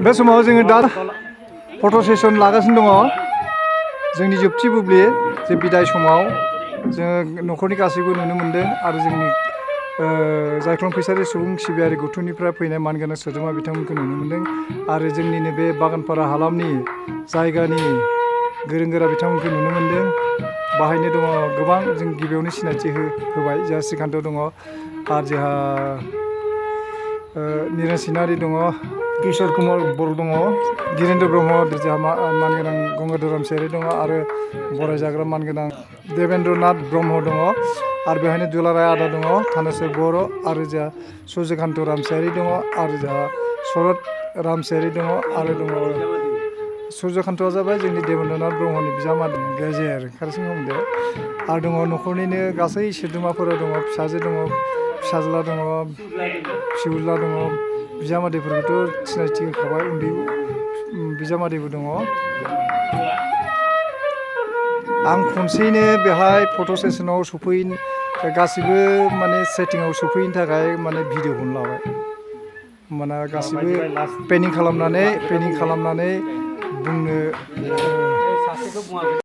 बे समाव जोङो दा फट' सेसन लागासिनो दङ जोंनि जोबथि बुब्लि जे बिदाय समाव जोङो न'खरनि गासैबो नुनो मोनदों आरो जोंनि जायख्लं फैसारि सुबुं सिबियारि गौथुमनिफ्राय फैनाय मानगोनां सोद्रोमा बिथांमोनखौ नुनो मोनदों आरो जोंनिनो बे बागानपारा हालामनि जायगानि गोरों गोरा बिथांमोनखौ नुनो मोनदों बाहायनो दङ गोबां जों गिबियावनो सिनायथि होबाय जोंहा श्रीकान्त दङ आरो जोंहा निरन सिनारि दङ किशोर कुमार बर दङ गिरेन्द्र ब्रह्म जोंहा मानगोनां गंगाधर रामसियारि दङ आरो बराय जाग्रा मानगोनां देवेन्द्रनाथ ब्रह्म दङ आरो बेहायनो दुलाराय आदा दङ थानेस्वर बर' आरो जोंहा सुर्यकान्त रामसियारि दङ आरो जोंहा शरद रामसियारि दङ आरो दङ सुर्यकान्तआ जाबाय जोंनि देवेन्द्रनाथ ब्रह्मनि बिजामादै गेजेर खारसिं हमदो आरो दङ न'खरनिनो गासै सोद्रोमाफोरा दङ फिसाजो दङ फिसाज्ला दङ फिसौज्ला दङ बिजामादैफोरखौथ' सिनायथि होखाबाय उन्दै बिजामादैबो दङ आं खनसेयैनो बेहाय फट' सेसनाव गासिबो माने सेटिंआव सफैनो थाखाय माने भिडिअखौनो लाबाय माने गासिबो पेनिं खालामनानै बुंनो